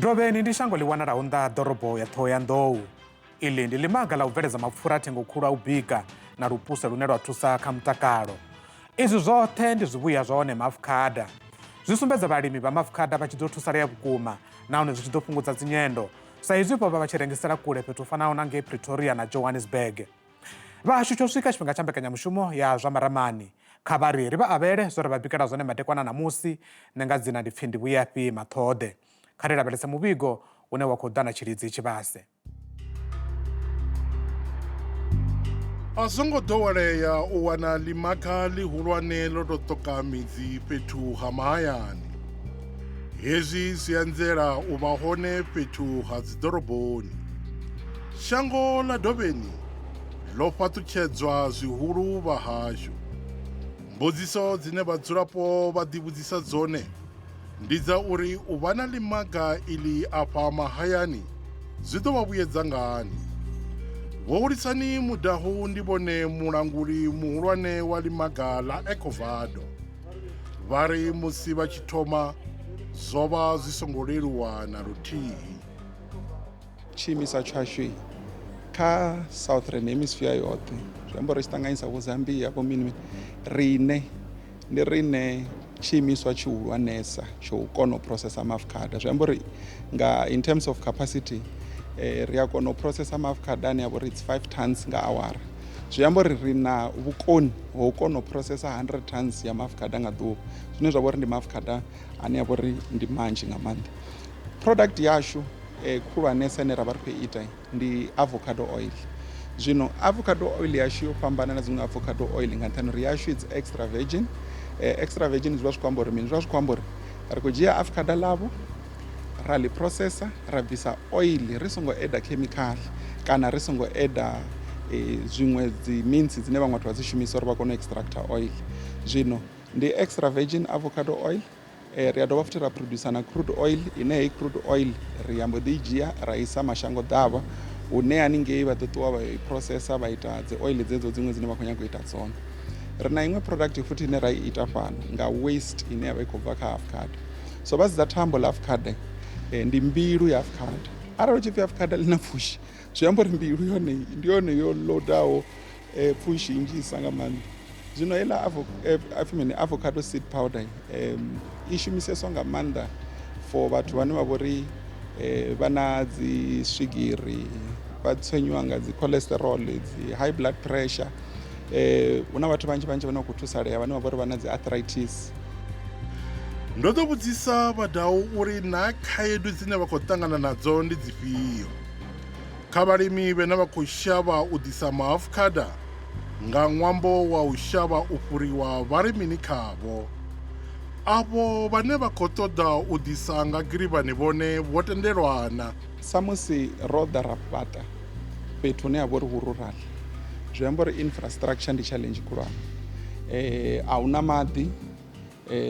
Dovheni ndi shango ḽi wanalaho nnḓa ha ḓorobo ya Ṱhohoyanḓou. Iḽi ndi ḽimaga ḽa u bveledza mapfura a thengo khulu a u bika na lupuse lune lwa thusa kha mutakalo. Izwi zwoṱhe ndi zwivhuya zwa one maafukhada. Zwi sumbedza vhalimi vha maafukhada vha tshi ḓo thusalea vhukuma nahone zwi tshi ḓo fhungudza dzinyendo sa izwi vho vha vha tshi rengisela kule fhethu hu fanaho na ngei Pretoria na Johannesburg. Vhahashu tsho swika tshifhinga tsha mbekanyamushumo ya zwa maramani. Kha vha ri ri vha avhele zwe ra vha bikela zwone madekwana ṋamusi. Nṋe nga dzina ndi pfi ndi Vhuyafhi Maṱhoḓe. Kha ri lavhelese muvhigo une wa khou ḓa na Tshilidzi Tshivhase. A zwo ngo ḓowelea u wana ḽimaga ḽihulwane ḽo tou ṱoka midzi fhethu ha mahayani. Hezwi zwi anzela u vha hone fhethu ha dziḓoroboni. Shango ḽa Dovheni ḽo fhaṱutshedzwa zwihulu vha hashu. Mbudziso dzine vhadzulapo vha ḓivhudzisa dzone ndi dza uri u vha na ḽimaga iḽi afha mahayani zwi ḓo vha vhuyedza ngani. Vho Hulisani Mudahu ndi vhone mulanguli muhulwane wa ḽimaga ḽa Ecovado. Vha ri musi vha tshi thoma zwo vha zwi songo leluwa na luthihi. Tshiimiswa tshashu kha Southern Hemisphere yoṱhe zwi amba uri tshi ṱanganyisa vho Zambia vho mini mini riṋe ndi riṋe tshiimiswa tshihulwanesa tsho u kona u phurosesa maafukhada zwi amba uri nga in terms of capacity ri a kona u phurosesa maafukhada ane a vha uri it's 5 tons nga awara zwi amba uri ri na vhukoni ho u kona u phurosesa 100 tons ya maafukhada nga ḓuvha zwine zwa vha uri ndi maafukhada ane a vha uri ndi manzhi nga maanḓa. Product yashu khulwanesa ine ra vha ri khou ita ndi avocado oil zwino avocado oil yashu yo fhambana na dziṅwe avocado oil nga nṱhani uri yashu it's extra virgin. Extra virgin zwi vha zwi khou amba uri mini zwi vha zwi khou amba uri ri khou dzhia avocado ḽavho ra ḽi processor ra bvisa oil ri songo eda chemical kana ri songo eda zwiṅwe dzi means dzine vhaṅwe vhathu vha dzi shumisa uri vha kone u extractor oil. Zwino ndi extra virgin avocado oil. Ri a dovha futhi ra producer na crude oil ine heyi crude oil ri ambo ḓi i dzhia ra isa mashango ḓavha hune haningei vha ḓo ṱuwa vha i processor vha ita dzi oil dzedzo dziṅwe dzine vha khou nyaga u ita dzone. Ri na iṅwe product futhi ine ra i ita fhano nga waste ine ya vha i khou bva kha avocado. So vha sedza thambo ḽa avocado ndi mbilu ya avocado. Arali hu tshi pfhi avocado ḽi na pfhushi zwi amba uri mbilu yone ndi yone yo lodaho pfushi nnzhisa nga maanḓa. Zwino heiḽa apfhi mini avocado seed powder i shumiseswa nga maanḓa for vhathu vhane vha vhori vha na dzi swigiri vha tswenyiwa nga dzi cholesterol dzi high blood pressure hu na vhathu vhanzhi vhanzhi vhane vha khou thusalea vhane vha vhori vha na dzi arthritis. Ndo ḓo vhudzisa Vhadau uri naa khaedu dzine vha khou ṱangana nadzo ndi dzifhio. Kha vhalimi vhane vha khou shavha u ḓisa maafukhada nga ṅwambo wa u shavha u fhuriwa vha ri mini khavho? Avho vhane vha khou ṱoḓa u ḓisa nga girivhani vhone vho tendelwa-na? Samusi ro ḓa ra fhaṱa fhethu hune ha vha uri hu rural, zwi amba uri infrastructure ndi challenge khulwane. A hu na maḓi,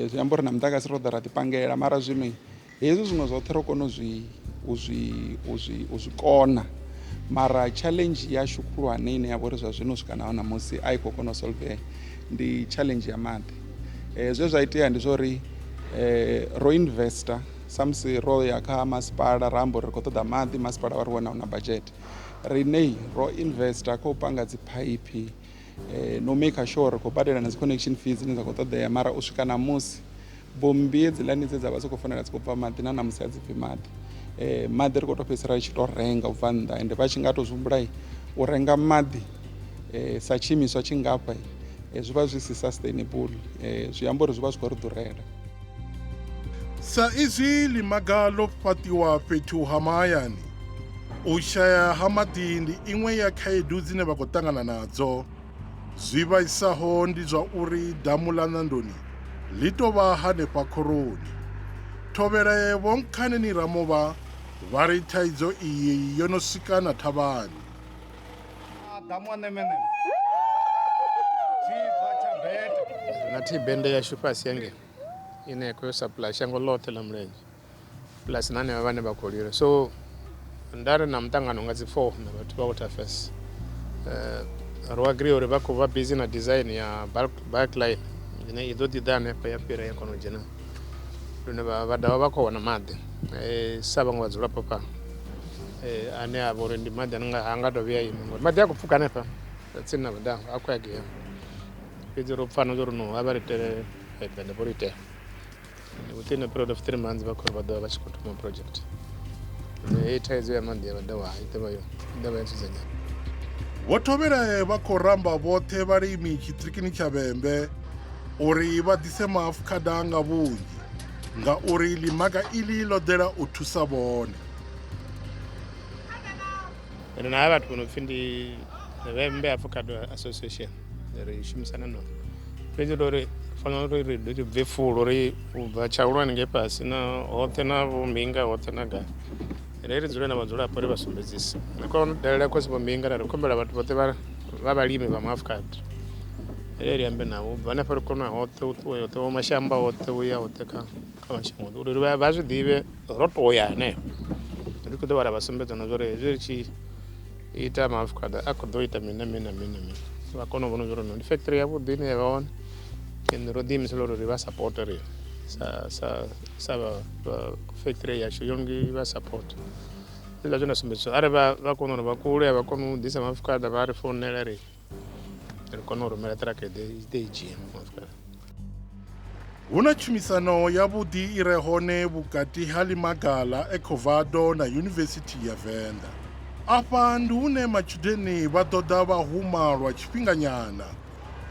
zwi amba uri na muḓagasi ro ḓa ra ḓi pangela mara zwino Hezwi zwiṅwe zwoṱhe ro kona u zwi u zwi u zwi u zwi kona mara challenge yashu khulwane ine ya vha uri zwa zwino u swika na ṋamusi a i khou kona u solvea ndi challenge ya maḓi. Zwe zwa itea ndi zwa uri ro investor samusi ro ya kha masipala ra amba uri ri khou ṱoḓa maḓi masipala vha ri vhone ahuna budget riṋe ro investor kha u panga dzi phaiphi no maker sure ri khou badela na dzi connection fees dzine dza khou ṱoḓea mara u swika ṋamusi Bommbi hedziḽani dze dza vha dzi khou fanela dzi khou bva maḓi na ṋamusi a dzi bvi maḓi. Maḓi ri khou tou fhedzisela ri tshi tou renga u bva nnḓa ende vha tshi nga tou zwi humbula u renga maḓi sa tshiimiswa tshingafha zwi vha zwi si sustainable zwi amba uri zwi vha zwi khou ri ḓurela. Sa izwi ḽimaga ḽo fhaṱiwa fhethu ha mahayani, u shaya ha maḓi ndi iṅwe ya khaedu dzine vha khou ṱangana nadzo. Zwi vhaisaho ndi zwa uri damu ḽa Nandoni ḽi tou vha hanefha khoroni. Thovhele Vho Nkhaneni Ramovha vha ri thaidzo iyi yo no swika na thavhani. Ri na T-band yashu fhasi hangei ine ya khou yo supply shango ḽoṱhe ḽa mulenzhe plus na hanevha vhane vha khou lila so nda ri na muṱangano nga dzi 4 na vhathu vha water affairs ro agree uri vha khou vha busy na design ya bulk line ine i ḓo ḓi ḓa hanefha ya fhira ya kona u dzhena lune vha dovha vha khou wana maḓi. Sa vhaṅwe vhadzulapo fhano ane a vha uri ndi maḓi ane ha nga to vhuya ima ngori maḓi a khou pfuka hanefha tsini na vhudango a khou ya gema, fhedzi ro pfana uri no a vha ri itele ende vho ri itela within a period of 3 months vha khou ri vha ḓo vha vha tshi khou thoma project. Heyi thaidzo ya maḓi ya vhaḓawa i ḓo vha yo i ḓo vha yo dzudzanyea. Vho Thovhele vha khou ramba vhoṱhe vhalimi tshiṱirikini tsha Vhembe uri vha ḓise maafukhada nga vhunzhi ngauri ḽimaga iḽi ḽo ḓela u thusa vhone. Ri na havha vhathu vho no pfhi ndi Vhembe Avocado Association, ri shumisana nao, fhedzi uri ri fanela uri ri bve fulo ri u bva Tshaulwane ngei fhasi na hoṱhe na vho Mbinga hoṱhe na gai, ri ri dzule na vhadzulapo ri vha sumbedzise. Ri kone u dalela khosi vho Mbinga ra ri khombela vhathu vhoṱhe vha vhalimi vha maavocado, ri ri ambe navho, u bva hanefha ri kone u ya hoṱhe u ṱuwa hoṱhe vho mashamba hoṱhe u ya hoṱhe kha mashango uri vha zwi ḓivhe ro to ya hanefho, ri khou dovha ra vha sumbedza na zwa uri hezwi ri tshi ita maavocado a khou ḓo ita mini na mini na mini na mini, vha kone u vhona uri ndi factory yavhuḓi ine ya vha hone, ende ro ḓiimisela uri ri vha support ri sa sa sa vha factory yashu yo ngi vha support. Hezwiḽa zwe nda sumbedziswa arali vha kona uri vha kule vha kone u ḓisa maavocado vha ri founela ri kone u rumela ṱiraka i ḓe i dzhie maavocado. Hu na tshumisano yavhuḓi i re hone vhukati ha ḽimaga ḽa Ecovado na Yunivesithi ya Venḓa. Afha ndi hune matshudeni vha ḓo ḓa vha huma lwa tshifhinganyana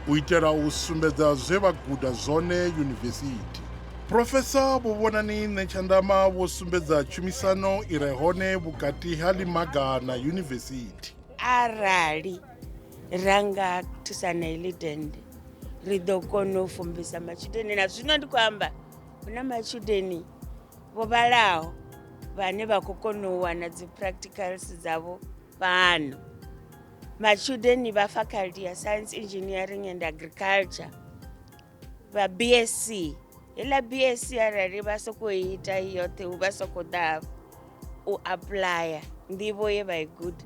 u itela u sumbedza zwe vha guda zwone yunivesithi. Phrofesa Vho Vhonani Netshandama vho sumbedza tshumisano i re hone vhukati ha ḽimaga na yunivesithi. Arali ra nga thusana heḽi dende ri ḓo kona u fumbisa matshudeni, na zwino ndi khou amba hu na matshudeni vho vhalaho vhane vha khou kona u wana dzi practicals dzavho fhano. Matshudeni vha faculty ya Science, Engineering and Agriculture vha BSc, heiḽa BSc arali vha sokou ita yoṱhe vha sokou ḓa u apuḽaya nḓivho ye vha i guda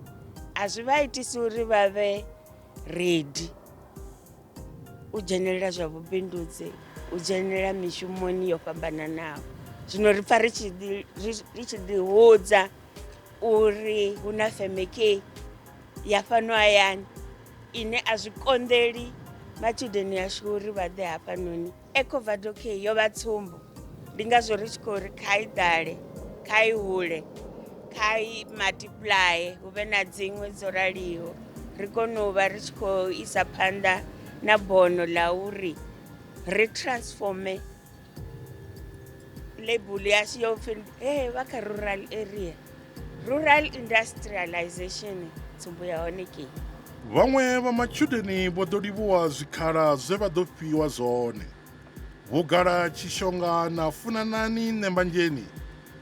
a zwi vha itisi uri vha vhe ready u dzhenelela zwa vhubindudzi, u dzhenelela mishumoni yo fhambananaho. Zwino ri pfa ri tshi ḓihudza uri hu na feme K ya fhano hayani ine a zwi konḓeli matshudeni ashu uri vha ḓe hafhanoni. Ecovado K yo vha tsumbo, ndi ngazwo ri tshi khou ri kha i ḓale, kha i hule, kha i multiply, hu vhe na dziṅwe dzo raliho, ri kone u vha ri tshi khou isa phanḓa na bono ḽa uri ri transforme label yashu yo pfhi hey, vha kha rural area, rural industrialization tsumbo ya hone ke. Vhaṅwe vha matshudeni vho ḓo livhuwa zwikhala zwe vha ḓo fhiwa zwone. Vhugala Tshishonga na Funanani Ṋembanzheni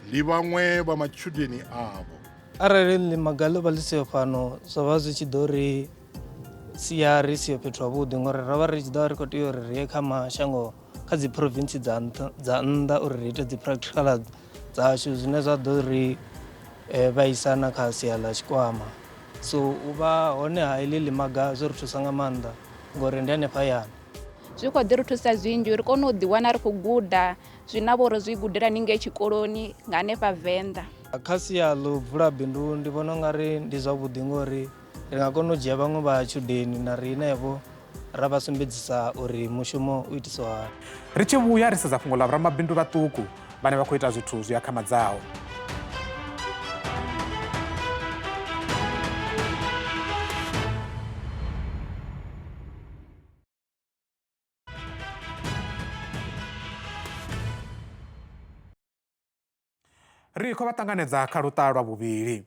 ndi vhaṅwe vha matshudeni avho. Arali ḽimaga ḽo vha ḽi siho fhano zwo vha zwi tshi ḓo ri sia ri siho fhethu havhuḓi, ngori ro vha ri tshi ḓo vha ri khou tea uri ri ye kha mashango kha dzi province dza nnḓa uri ri ite dzi practical dzashu, zwine zwa ḓo ri vhaisa na kha sia ḽa tshikwama. So u vha hone ha iḽi ḽimaga zwo ri thusa nga maanḓa ngori ndi hanefha hayani. Zwi khou ḓi ri thusa zwinzhi, ri kone u ḓiwana ri khou guda zwine vho ri zwi gudela haningei tshikoloni nga hanefha Venḓa. Kha sia ḽo vula bindu ndi vhona ungari ndi zwavhuḓi ngori ri nga kona u dzhia vhaṅwe vhatshudeni na riṋevho ra vha sumbedzisa uri mushumo u itiswa hani. Ri tshi vhuya ri sedza fhungo ḽa vhoramabindu vhaṱuku vhane vha khou ita zwithu zwi akhamadzaho. Ri khou vha ṱanganedza kha luṱa lwa vhuvhili.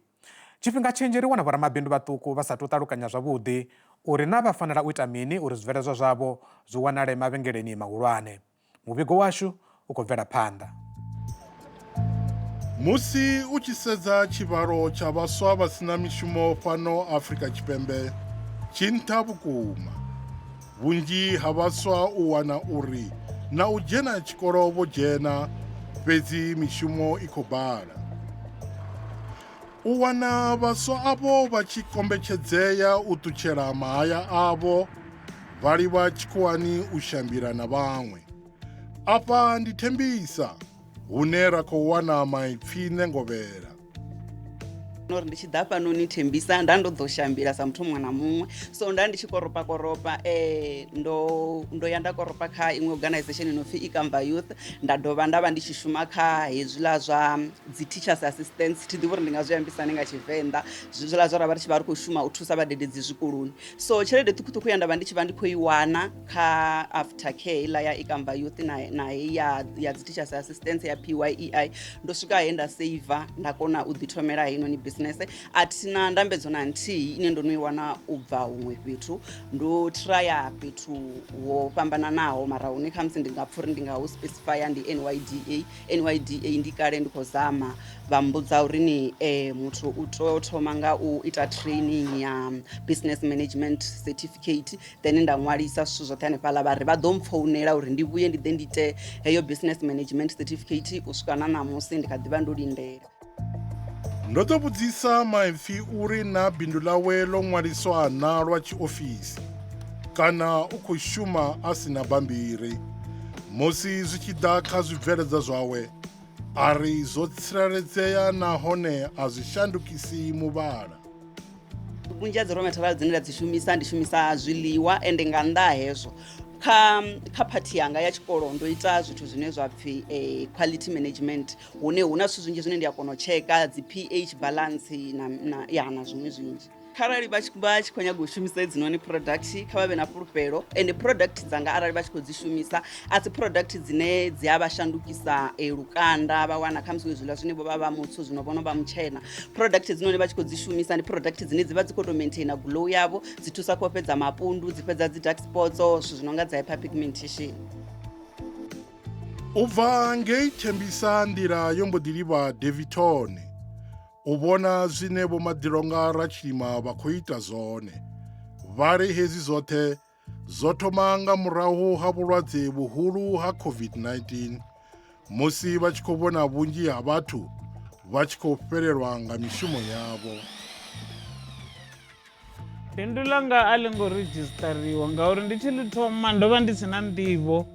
Tshifhinga tshinzhi ri wana vhoramabindu vhaṱuku vha sa tou ṱalukanya zwavhuḓi uri na vha fanela u ita mini uri zwibveledzwa zwavho zwi wanale mavhengeleni mahulwane. Muvhigo washu u khou bvela phanḓa. Musi u tshi sedza tshivhalo tsha vhaswa vha si na mishumo fhano Afrika Tshipembe tshi nṱha vhukuma. Vhunzhi ha vhaswa u wana uri na u dzhena tshikolo vho dzhena, fhedzi mishumo i khou bala. U wana vhaswa avho vha tshi kombetshedzea u ṱutshela mahaya avho vha livha tshikhuwani u shambila na vhaṅwe. Afha ndi Thembisa. Hune ra khou wana maipfi Nengovhela. Uri ndi tshi ḓa fhanoni Thembisa nda ndo ḓo shambila sa muthu muṅwe na muṅwe, so nda ndi tshi koropa koropa ndo ndo ya nda koropa kha iṅwe organization ino pfhi Ikamva Youth. Nda dovha nda vha ndi tshi shuma kha hezwiḽa zwa dzi teachers assistants, thi ḓivhi uri ndi nga zwi ambisani nga Tshivenḓa, zwiḽa zwa ra vha ri tshi vha ri khou shuma u thusa vhadededzi zwikoloni. So tshelede ṱhukhuṱhukhu ya nda vha ndi tshi vha ndi khou i wana kha after care heiḽa ya Ikamva Youth na heyi ya dzi teachers assistants ya PYEI, ndo swika he nda saver nda kona u ḓi thomela heinoni business. A thina ndambedzo na nthihi ine ndo no i wana u bva huṅwe fhethu, ndo traya fhethu ho fhambananaho, mara hune khamusi ndi nga pfha uri ndi nga hu specifya ndi NYDA. NYDA ndi kale ndi khou zama, vha mmbudza uri ni muthu u tea u thoma nga u ita training ya business management certificate, then nda ṅwalisa zwithu zwoṱhe hanefhaḽa, vha ri vha ḓo mpfounela uri ndi vhuye ndi ḓe ndi ite heyo business management certificate. U swika na ṋamusi ndi kha ḓivha ndo lindela. Ndo ḓo vhudzisa Maipfi uri na bindu ḽawe ḽo ṅwaliswa na lwa tshiofisi kana u khou shuma a si na bambiri. Musi zwi tshi ḓa kha zwibveledzwa zwawe, a ri zwo tsireledzea nahone a zwi shandukisi muvhala. Vhunzhi ha dzi raw material dzine nda dzi shumisa ndi shumisa zwiḽiwa, ende nga nnḓa ha hezwo kha phathi yanga ya tshikolo ndo ita zwithu zwine zwa pfhi quality management, hune hu na zwithu zwinzhi zwine ndi a kona u tsheka dzi pH balance na ya na zwiṅwe zwinzhi. Kharali vha tshi khou nyaga u shumisa hedzinoni product, kha vha vhe na fhulufhelo, ende product dzanga arali vha tshi khou dzi shumisa a si product dzine dzi a vha shandukisa lukanda, vha wana khamusi zwiḽa zwine vho vha vha mutsu zwino vho no vha mutshena. Product hedzinoni vha tshi khou dzi shumisa ndi product dzine dzi vha dzi khou tou maintaina glow yavho, dzi thusa kha u fhedza mapundu, dzi fhedza dzi dark spots, zwithu zwi no nga dzi hyperpigmentation. U bva ngei Thembisa nḓila yo mbo ḓi livha Daveyton u vhona zwine Vho Maḓilonga Ratshilima vha khou ita zwone. Vha ri hezwi zwoṱhe zwo thoma nga murahu ha vhulwadze vhuhulu ha COVID-19 musi vha tshi khou vhona vhunzhi ha vhathu vha tshi khou fhelelwa nga mishumo yavho. Bindu ḽanga a ḽi ngo redzhisiṱariwa ngauri ndi tshi ḽi thoma ndo vha ndi si na nḓivho,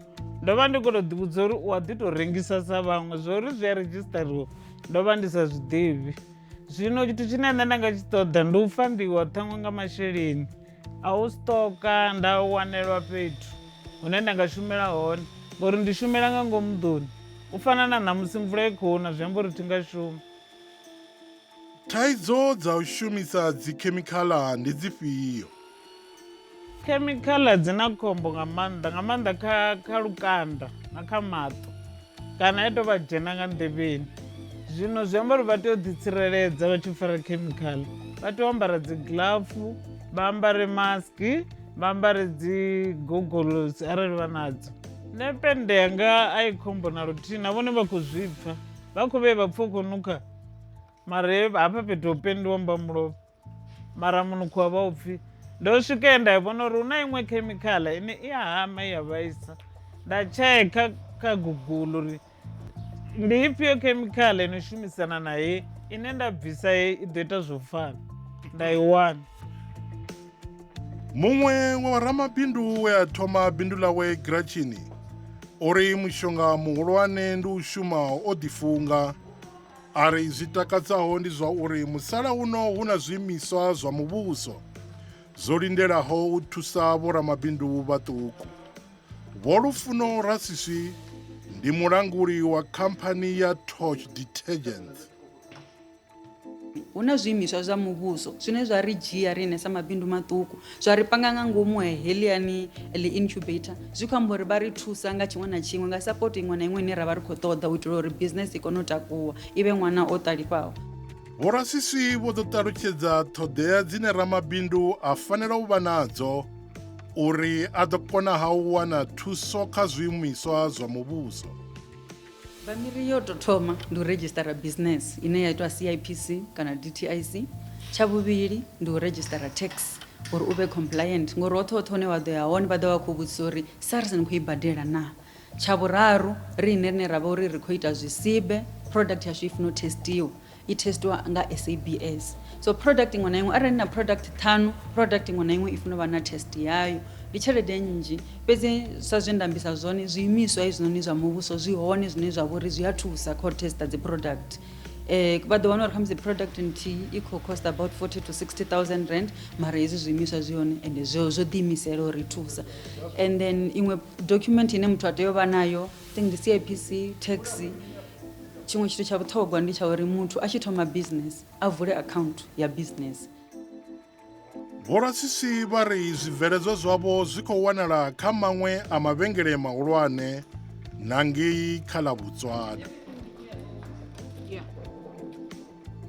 ndo vha ndi khou tou ḓivhudza uri u a ḓi tou rengisa sa vhaṅwe, zwo uri zwi a redzhisiṱariwa ndo vha ndi sa zwi ḓivhi. Zwino tshithu tshine nṋe nda nga tshi ṱoḓa ndi u fandiwa ṱhaṅwe nga masheleni a u siṱoka nda wanelwa fhethu hune nda nga shumela hone, ngori ndi shumela nga ngomu nḓuni u fana na ṋamusi mvula i khou na zwi amba uri thi nga shumi. Thaidzo dza u shumisa dzikhemikhala ndi dzifhio? Khemikhala dzi na khombo nga maanḓa nga maanḓa kha kha lukanda na kha maṱo kana ya tovha dzhena nga nḓevheni. Zwino zwi amba uri vha tea u ḓitsireledza vha tshi fara khemikhala, vha tea u ambara dzi glove, vha ambare mask, vha ambare dzi gogolos arali vha nadzo. Nṋe pennde yanga a i khombo na luthihi na vhone vha khou zwi pfha, vha khou vhuya vha pfha u khou nukha mara hafha fhethu ho pendiwa mba mulovha mara munukho wa vha u pfhi. Ndo swika he nda vhona uri hu na iṅwe khemikhala ine i a hama i a vhaisa, nda tshekha kha google uri ndi ifhio khemikhala ino shumisana na heyi ine nda bvisa heyi i ḓo ita zwo fana, nda i wana. Muṅwe wa vhoramabindu we a thoma bindu ḽawe giratshini uri mushonga muhulwane ndi u shuma o ḓifunga. A ri zwi takadzaho ndi zwa uri musalauno hu na zwiimiswa zwa muvhuso zwo lindelaho u thusa vhoramabindu vhaṱuku. Vho Lufuno Rasiswi ndi mulanguli wa khamphani ya Torch Detergents. Hu na zwiimiswa zwa muvhuso zwine zwa ri dzhia riṋe sa mabindu maṱuku zwa ri panga nga ngomu heḽiani ḽi incubator. Zwi khou amba uri vha ri thusa nga tshiṅwe na tshiṅwe, nga support iṅwe na iṅwe ine ra vha ri khou ṱoḓa u itela uri business i kone u takuwa i vhe ṅwana o ṱalifhaho. Vho Rasiswi vho ḓo ṱalutshedza ṱhoḓea dzine ramabindu a fanela u vha nadzo uri a ḓo kona ha u wana thuso kha zwiimiswa zwa muvhuso. Bammbiri yo tou thoma ndi u redzhisiṱara business ine ya itwa CIPC kana DTIC. Tsha vhuvhili ndi u redzhisiṱara tax uri u vhe compliant ngori hoṱhe hoṱhe hune wa ḓo ya hone vha ḓo vha khou vhudzisa uri SARS ni khou i badela naa. Tsha vhuraru riṋe rine ra vha uri ri khou ita zwisibe product yashu i funa u thestiwa, i thestiwa nga SABS. So product iṅwe na iṅwe arali ni na product ṱhanu product iṅwe na iṅwe i funa u vha na test yayo. Ndi tshelede nnzhi fhedzi sa zwe nda ambisa zwone zwiimiswa hezwinoni zwa muvhuso zwi hone zwine zwa vha uri zwi a thusa kha u testa dzi product. Vha ḓo wana uri khamusi product nthihi i khou cost about 40 to 60 000 rand, mara hezwi zwiimiswa zwi hone ende zwo zwo ḓiimisela uri thusa. And then iṅwe document ine muthu a tea u vha nayo, I think ndi CIPC, tax. Tshiṅwe tshithu tsha vhuṱhogwa ndi tsha uri muthu a tshi thoma business a vule account ya business. Vhorasisi vha ri zwibveledzwa zwavho zwi khou wanala kha maṅwe a mavhengele mahulwane na ngei kha ḽa Botswana.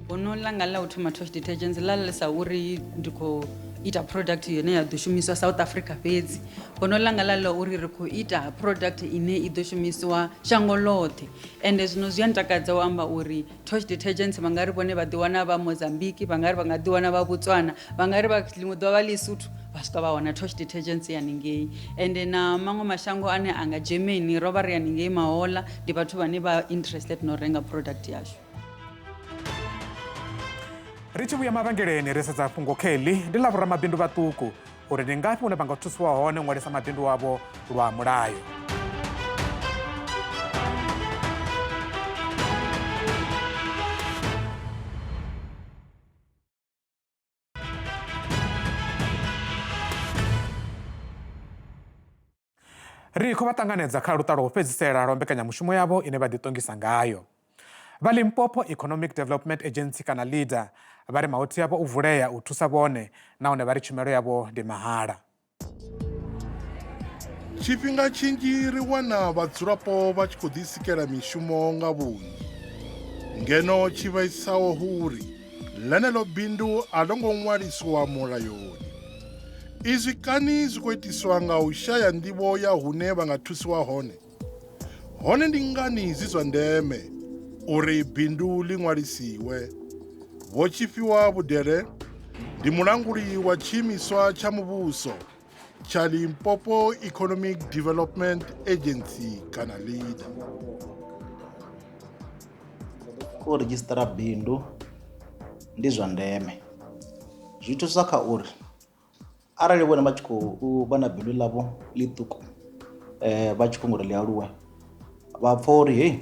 Bono ḽanga ḽa u thoma Torch Detergents ḽa ḽi sa uri ndi khou ita product yone ya ḓo shumiswa South Africa fhedzi. Bono ḽanga ḽa ḽa uri ri khou ita product ine i ḓo shumisiwa shango ḽoṱhe. Ende zwino zwi a ntakadza u amba uri Torch Detergents vha nga ri vhone vha ḓiwana vha Mozambique, vha nga ri vha nga ḓiwana vha Botswana, vha nga ri vha ḽiṅwe ḓuvha vha Lesotho vha swika vha wana Torch Detergents haningei. Ende na maṅwe mashango ane anga Germany ro vha ri haningei mahoḽa, ndi vhathu vhane vha interested na u renga product yashu. Ri tshi vhuya mavhengeleni ri sedza fhungo kheḽi ndi ḽa vhoramabindu vhaṱuku uri ndi ngafhi hune vha nga thusiwa hone u ṅwalisa mabindu avho lwa mulayo. Ri khou vha ṱanganedza kha luṱa lwa u fhedzisela lwa mbekanyamushumo yavho ine vha ḓiṱongisa ngayo. Vha Limpopo Economic Development Agency kana LEDA vha ri mahothi avho u vulea u thusa vhone nahone vha ri tshumelo yavho ndi mahala. Tshifhinga tshinzhi ri wana vhadzulapo vha tshi khou ḓisikela mishumo nga vhunzhi, ngeno tshi vhaisaho hu uri ḽeneḽo bindu a ḽo ngo ṅwaliswa mulayoni. Izwi kani zwi khou itiswa nga u shaya nḓivho ya hune vha nga thusiwa hone? Hone ndi ngani zwi zwa ndeme uri bindu ḽi ṅwalisiwe? Vho Tshifhiwa Vhudele ndi mulanguli wa tshiimiswa tsha muvhuso tsha Limpopo Economic Development Agency kana LEDA. U redzhisiṱara bindu ndi zwa ndeme, zwi thusa kha uri arali vhone vha tshi khou vha na bindu ḽavho ḽiṱuku vha tshi khou ngori ḽi aluwe vha pfha uri hei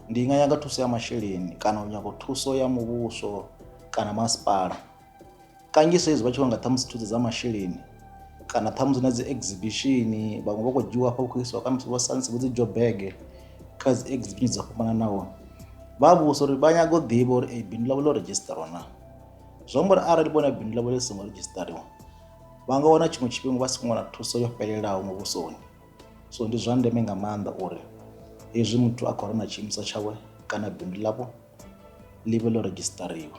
ndi nga nyaga thuso ya masheleni kana u nyaga thuso ya muvhuso kana masipala. Kanzhisa hezwi vha tshi vho nga ṱhamusi thuso dza masheleni kana ṱhamusi na dzi exhibition vhaṅwe vha khou dzhiiwa hafha vha khou isiwa khamusi vho SANS vho dzi Joburg kha dzi exhibition dzo fhambananaho vha vhudzisa uri vha nyaga u ḓivha uri eyi bindu ḽavho ḽo redzhisiṱariwa naa. Zwi amba uri arali vhone bindu ḽavho ḽi songo redzhisiṱariwa vha nga wana tshiṅwe tshifhinga vha si khou wana thuso yo fhelelaho muvhusoni. So ndi zwa ndeme nga maanḓa uri hezwi muthu a khou rana tshiimiswa tshawe kana bindu ḽavho ḽi vhe ḽo redzhisiṱariwa.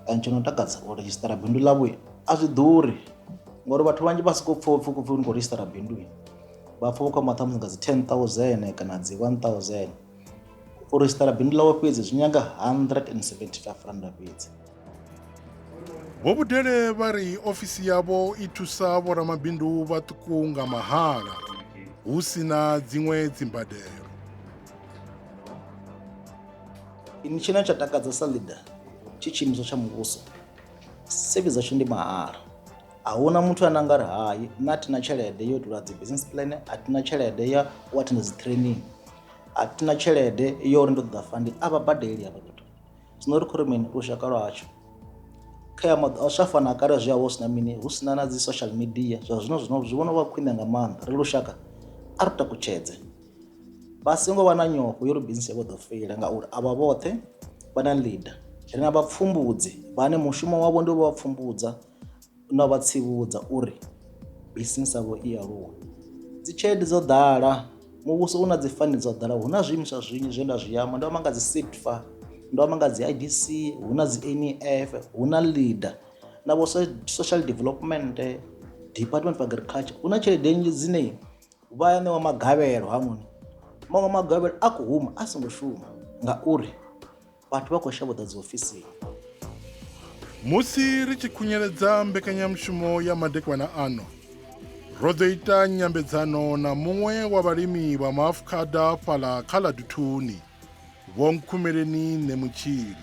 And tsho no takadza u redzhisiṱara bindu ḽavho a zwi ḓuri ngori vhathu vhanzhi vha sokou pfha upfhi upfhi ni khou redzhisiṱara bindu vha pfha vha khou amba ṱhamusi nga dzi 10000 kana dzi 1000. U redzhisiṱara bindu ḽavho fhedzi zwi nyaga 175 rannda fhedzi. Vho Vhudele vha ri ofisi yavho i thusa vhoramabindu vhaṱuku nga mahala hu si na dziṅwe dzimbadelo. Ini tshine tsha takadza sa leader tshi tshiimiswa tsha muvhuso service dzashu ndi mahala a huna muthu ane a nga ri hai nṋe a thina tshelede yo itela dzi business plan a thina tshelede ya u athenda dzi training a thina tshelede yo uri ndo ṱoḓa funding a vha badeli havha vhathu. Zwino ri khou ri mini lushaka lwa hashu kha ya maḓuvha a zwi tsha fana na kale zwi avha hu si na mini hu si na na dzi social media zwa zwino zwino zwi vhona u vha khwine nga maanḓa ri lushaka a ri takutshedze vha songo vha na nyofho yo uri bisinese yavho ḓo feila ngauri avha vhoṱhe vha na leader ri na vhapfumbudzi vhane mushumo wavho ndi u vha pfumbudza na vha tsivhudza uri bisinese yavho i aluwe dzi tshelede dzo ḓala muvhuso u na dzi fund dzo ḓala hu na zwiimiswa zwinzhi zwe nda zwi amba ndo amba nga dzi SEDFA ndo amba nga dzi IDC hu na dzi NEF hu na leader na vho social development department of agriculture hu na tshelede nnzhi dzine vha ya ṋewa magavhelo hanoni maṅwe magavhelo a khou huma a songo shuma ngauri vhathu vha khou shavha u ḓa dzi ofisini. Musi ri tshi khunyeledza mbekanyamushumo ya madekwana ano, ro ḓo ita nyambedzano na muṅwe wa vhalimi vha maafukhada fhaḽa kha ḽa Duthuni, Vho Nkhumeleni Ṋemutshili.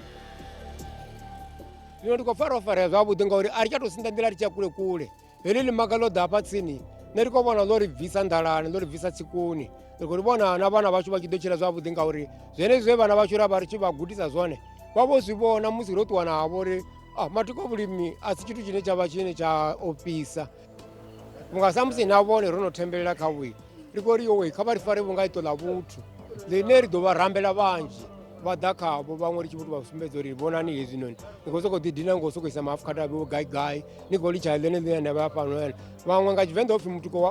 Zwino ndi khou pfa ro farea zwavhuḓi ngauri a ri tsha tou sinḓa nḓila ri tshi ya kule kule. Heḽi ḽimaga ḽo ḓa hafha tsini nṋe ri khou vhona ḽo ri bvisa nḓalani, ḽo ri bvisa tsikuni. Ri khou ri vhona na vhana vhashu vha tshi ḓo tshila zwavhuḓi ngauri zwenezwi zwe vhana vhashu ra vha ri tshi vha gudisa zwone vha vho zwi vhona musi ro ṱuwa navho uri ah, matiko vhulimi a si tshithu tshine tsha vha tshine tsha ofhisa. Vhunga sa musi na vhone ro no thembelela kha vhui ri khou ri yowe kha vha ri fare vhunga iṱo ḽa vhuthu ḽine ri ḓo vha rambela vhanzhi vha ḓa khavho vhaṅwe ri tshi vho tou vha sumbedza uri vhonani hezwinoni ni khou sokou ḓidina ngo sokou isa maafukhada avhiwo gai gai ni khou litsha ḽene ḽine na vha fhano ene vhaṅwe nga tshivenḓa upfhi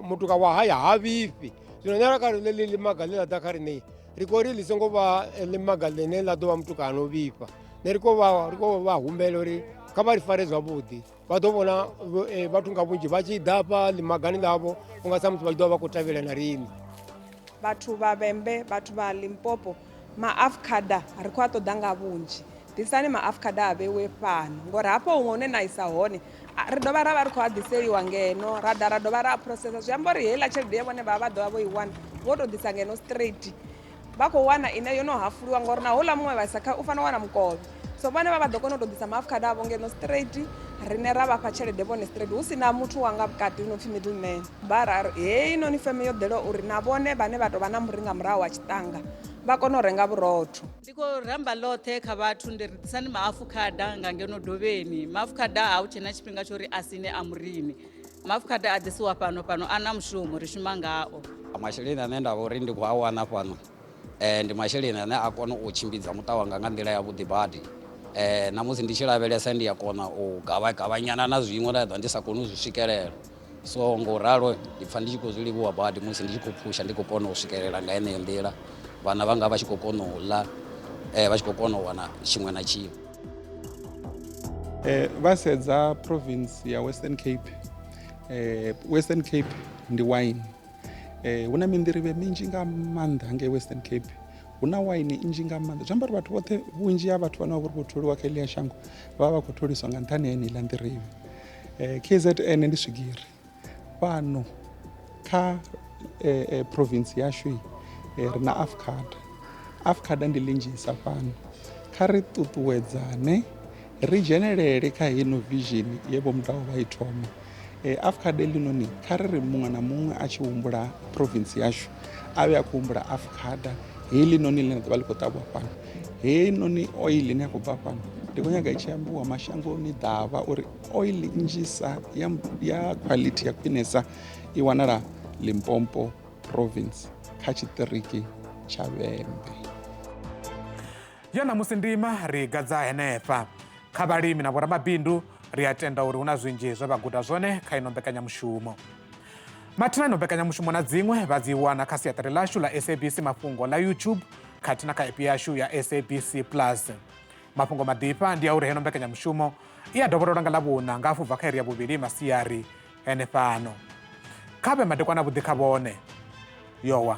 mutuka wa haya ha vhifhi. Zwino nṋe kha ḽi ḽimaga ḽe ḽa ḓa kha riṋe ri khou ri ḽi songo vha ḽimaga ḽine ḽa ḓo vha mutuka ano vhifha. Nṋe ri khou vha humbela uri kha vha ri fare zwavhuḓi vha ḓo vhona vhathu nga vhunzhi vha tshi ḓa hafha ḽimagani ḽavho unga sa musi vha tshi ḓo vha vha khou tavhela na riṋe. Vhathu vha Vhembe, vhathu vha Limpopo, maafukhada ri khou a ṱoḓa nga vhunzhi. Ḓisani maafukhada a vheiwe fhano ngori hafho huṅwe hune na isa hone ri dovha ra vha ri khou a ḓiseliwa ngeno ra ḓa ra dovha ra a phurosesa zwi amba uri heiḽa tshelede ye vhone vha vha ḓo vha vho i wana vho tou ḓisa ngeno straight vha khou wana ine yo no hafuliwa ngori na houḽa muṅwe vha isa kha u fanela u wana mukovhe so vhone vha vha ḓo kona u tou ḓisa maafukhada avho ngeno straight riṋe ra vha fha tshelede vhone straight hu si na muthu wa nga vhukati hu no pfhi middle man. Vha ra heinoni feme yo ḓela uri na vhone vhane vha tou vha na muri nga murahu wa tshiṱanga vha kone u renga vhurotho. Ndi khou ramba ḽoṱhe kha vhathu ndi ri ḓisani maafukhada nga ngeno dovheni maafukhada a hu tshena tshifhinga tsho ri a sine a murini maafukhada a ḓisiwa fhano fhano a na mushumo ri shuma ngao. Masheleni ane nda vha uri ndi khou a wana fhano ndi masheleni ane a kona u tshimbidza muṱa wanga nga nḓila yavhuḓi badi na musi ndi tshi lavhelesa ndi a kona u gavha gavhanyana na zwiṅwe nda ḓa ndi sa koni u zwi swikelela. So ngo ralo ndi pfha ndi tshi khou zwi livhuwa badi musi ndi tshi khou phusha ndi khou kona u swikelela nga yeneyo nḓila vhana vhanga vha tshi khou kona u ḽa vha tshi khou kona u wana tshiṅwe na tshiṅwe. Vha sedza province ya Western Cape, Western Cape ndi wine. Hu na minḓirivhe minzhi nga maanḓa ngei Western Cape, hu na waini nnzhi nga maanḓa zwi amba uri vhathu vhoṱhe vhunzhi ha vhathu vhane vha vha uri vho tholiwa kha heḽia shango vha vha vha khou tholiswa nga nṱhani ha yeneiḽa nḓirivhe. KZN ndi swigiri fhano kha province yashu ri na afkhada afkhada ndi ḽinzhisa fhano kha ri ṱuṱuwedzane ri dzhenelele kha heino vision ye vho Mudau vha i thoma. Afkhada heḽinoni kha ri ri muṅwe na muṅwe a tshi humbula province yashu a vhe a khou humbula afkhada heḽinoni ḽine ḽa ḓo vha ḽi khou ṱavhiwa fhano heinoni oil ine ya khou bva fhano ndi khou nyaga i tshi ambiwa mashangoni ḓavha uri oil nnzhisa ya, ya quality ya khwinesa i wanala Limpopo province kha tshiṱiriki tsha Vhembe. Ya ṋamusi ndima ri gadza henefha kha vhalimi na vhoramabindu ri a tenda uri hu na zwinzhi zwe vha guda zwone kha ino mbekanyamushumo. Mathina ino mbekanyamushumo na dziṅwe vha dzi wana kha siaṱari ḽashu ḽa SABC Mafhungo ḽa YouTube khathihi na kha app yashu ya SABC Plus. Mafhungo maḓifha ndi a uri heno mbekanyamushumo i a dovhololwa nga Ḽavhuṋa nga hafhu bva kha iri ya vhuvhili masiari henefhano. Kha vhe madekwana avhuḓi kha vhone. Yowa.